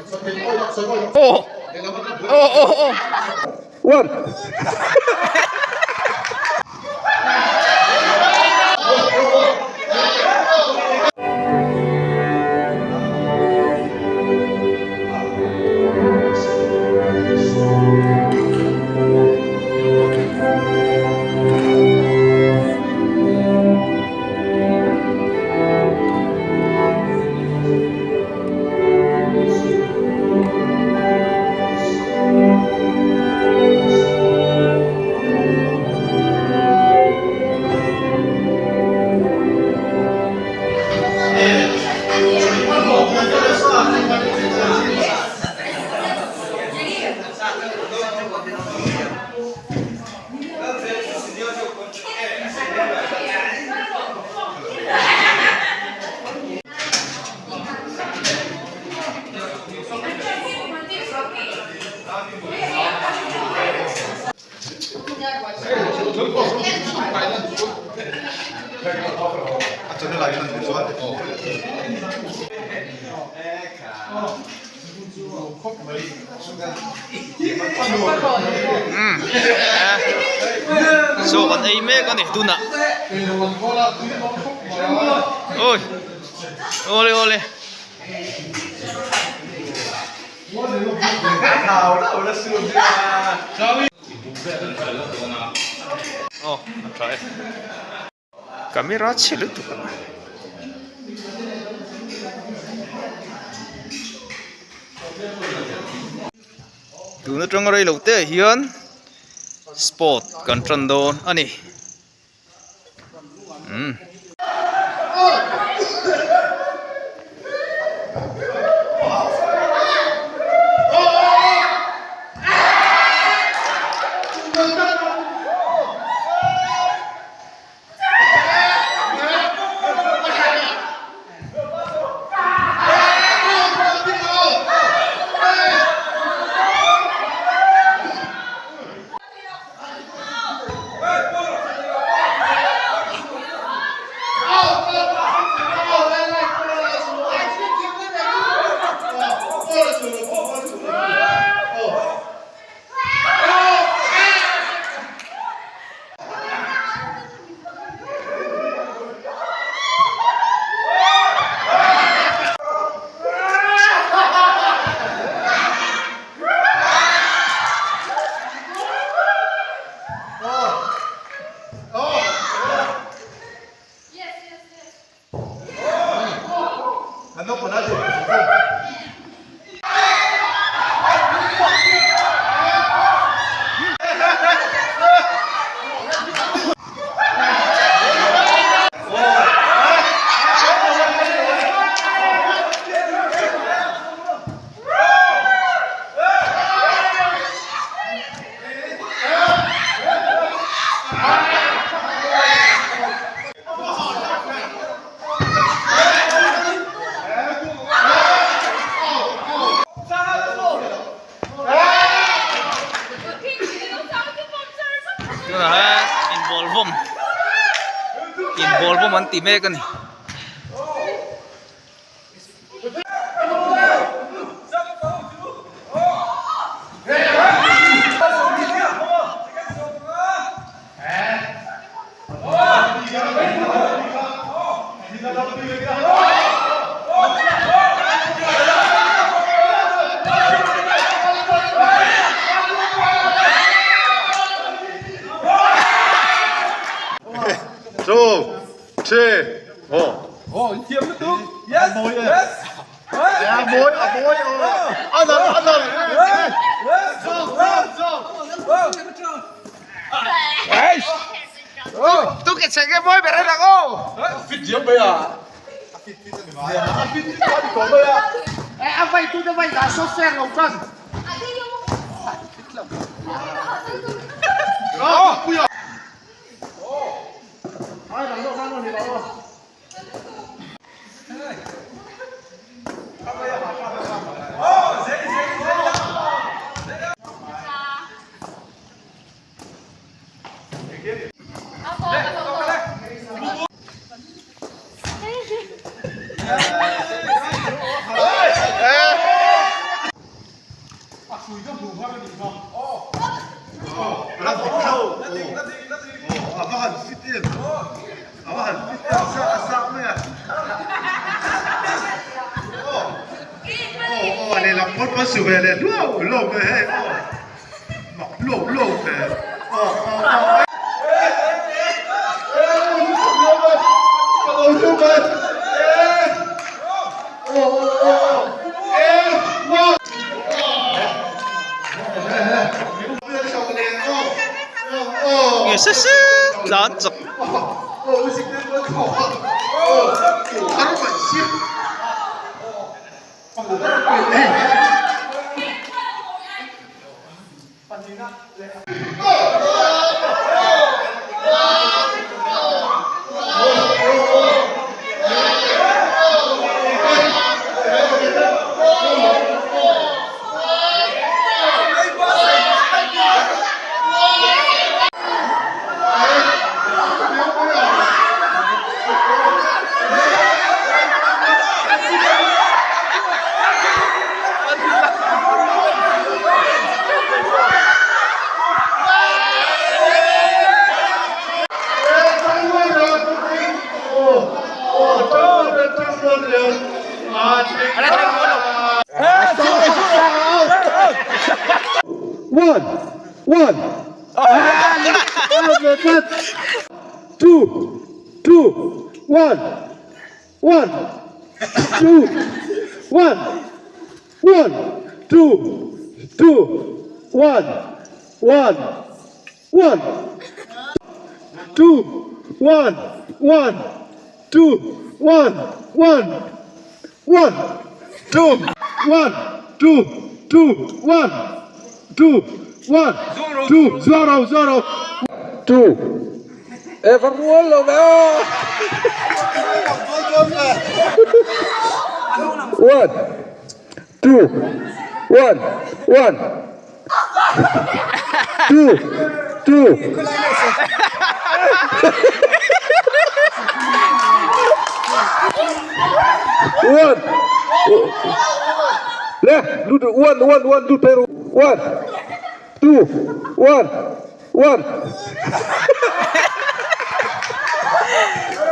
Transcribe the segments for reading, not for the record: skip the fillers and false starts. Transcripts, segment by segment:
Aw aw aw aw. One. Chaw kan ei mek a ni tunah awi awle awle. Aw a tha e. Camera chhe lutuk a. Tun atanga rei lo te ah hian sport kan tan dawn a ni. Umm. Tunah hian inbawl vawm inbawl vawm an ti mek a ni. Two, three, four. Lehlam pawn pawn su ve leh hluau hluau ve hei aw mak hluau hluau ve aw aw aw. Nge se se tlan chak. One, one, two, two, one, one, two, one, one, two, two, one, one, one, two, one, one, two, one, one, one, two, one, two, two, one, two, one, two, zero, zero, two. E va rual lo ve aw. One, two, one, one, two, two. One. Le, lut one, one, one, lut phei ru. One, two, one, one.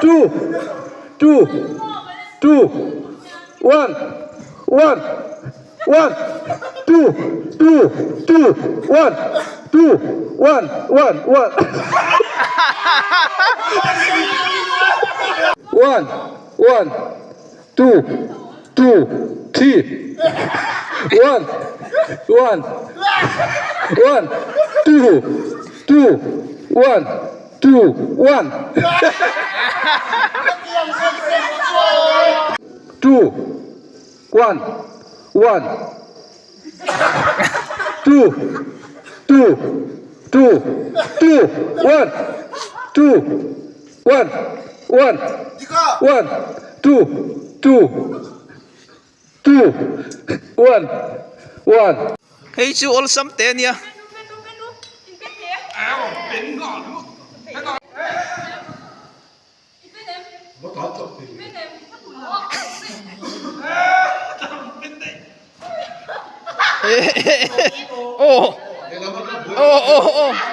Two, two, two, one, one, one, two, two, two, one, two, one, one, one. One, one, two, two, three. One, one, one, two, two, one, two, one. Two, one, one, two, two, two, two, one, two, one, one, one, two, two, two, one, one. Hei chu awlsam teh a nia. Aw aw aw aw